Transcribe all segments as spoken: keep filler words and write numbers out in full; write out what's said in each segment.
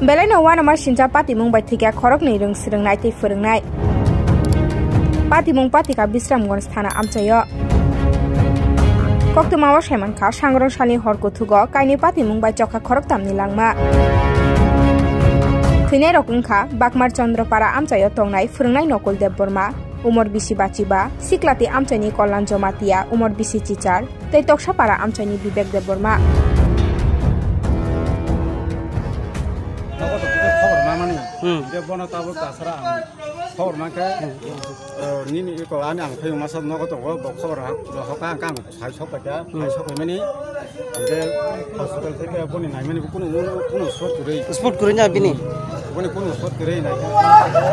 Belaino uanama sincha patimung bai thwikha khoroknwi rwng swrwngnai tei phwrwngnai. Patimung patikha Bisramganj thana amchaio. Koktwmao saimankha, sangrong salni hor kuthugo kainwi patimung bai chokha khoroktamni langma. Thwinairok wngkha Bakmar Chandra Para amchaio tongnai phwrwngnai Nokul Debbarma, umor bisi bachiba, Siklati amchaini Kollan Jamatia, umor bisi chichar, tei Toksapara amchaini Bibek Debbarma. Nogo tongo khe khobor manmani. Hmm. Hingke bono tabuk tasara ang khobor mankhe, eh, nini eko ani ang phai masa nogo tongo, bo khobor ha, bo hoka ang kang phai sok paikha, phai sok paimani. Hingke hospital theke boni naimani bo kunu, kunu sot kwrwi. Spot kwrwi na bini? Boni kunu sot kwrwi naikha.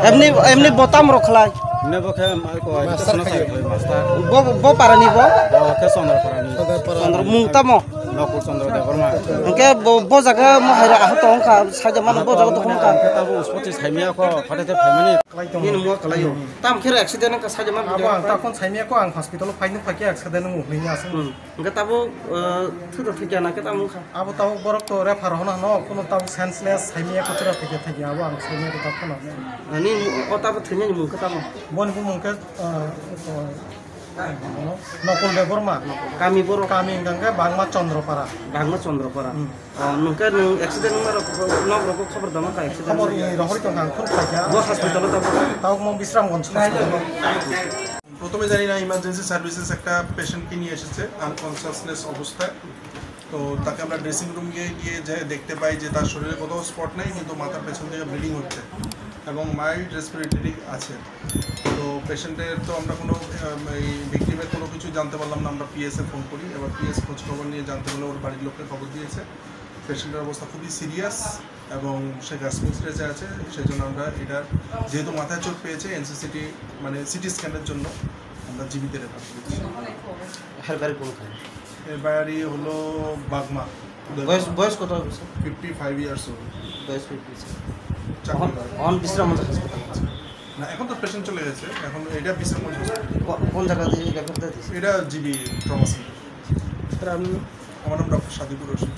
Emni, emni bo tam rok khlai? Emni bo khe ma-, eko education sai master. Bo, bo parani bo? Bo khe Chandra parani. Chandra mung tamo? Nokul Chandra Debbarma. Hingke bo, bo jaga mo haira aha tong kha, saja mano bo jaga tong kha. Hingke tabo uspoti saimya kho, phatete phaimani. Nini mo kalayo. Tam khe accident wngkha saja mano. Abo ang takon saimya kho, ang hospital o phaino phaikhe accident wngwi hinwi aswk. Hmm. Hingke tabo, eh, thwda thwikya na khe tamo wngkha. Abo tabo borok to refer hono hano, kuno tabo senseless saimya kho, thwda thwikya thwikya, abo ang saimya kho tabo kheno. Ani o tabo thwinani mung khe tamo? Boni bumung khe, eh, Nokul Debbarma. Kami borok? Kami hingka khe Bangma Chandrapara. Bangma Chandrapara. Hmm. O, nung khe nung accident wngma rok, nok rok khobor dama kha accident? Khobor ni rohori tong kha, ang phone khlaikha. Bo hospital o tamo? Tamo Bisramganj hospital o. প্রথমে জানি না, emergency services একটা পেশেন্টকে নিয়ে এসেছে আনকনসিয়াসনেস অবস্থায়। তো তাকে আমরা ড্রেসিং রুমে গিয়ে যে দেখতে পাই যে তার শরীরে কোথাও স্পট নেই, কিন্তু মাথার পেছন থেকে ব্লিডিং হচ্ছে এবং মাইল্ড রেসপিরেটরি আছে। তো পেশেন্টের তো আমরা কোনো, আহ, এই ভিকটিমের কোনো কিছু জানতে পারলাম না। আমরা পিএসএ ফোন করি, এবার পিএস খোঁজ খবর নিয়ে জানতে পারলো ওর বাড়ির লোককে খবর দিয়েছে। পেশেন্টের অবস্থা খুবই সিরিয়াস এবং সে গার্সমিন্স স্ট্রেচে আছে, সেই জন্য আমরা এটার, যেহেতু মাথায় চোট পেয়েছে, এনসিসিটি মানে সিটি স্ক্যানের জন্য আমরা জিবিতে রেফার করেছি। এর বাড়ি কোনখানে? এর বাড়ি হলো বাগমা। বয়স, বয়স কত হবে sir? Fifty five years old. বয়স ফিফটি স্যার। চাকরি অন, করে। অন বিশ্রাম আছে হাসপাতালে। না, এখন তো পেশেন্ট চলে গেছে, এখন এটা বিশ্রামগঞ্জ হসপিটাল। কো-, কোন জায়গা দিয়ে রেফার দিয়ে দিয়েছে? এটা জিবি ট্রমা সেন্টার। স্যার, আপনি? আমার নাম ডক্টর সাদিকুর রশিদ।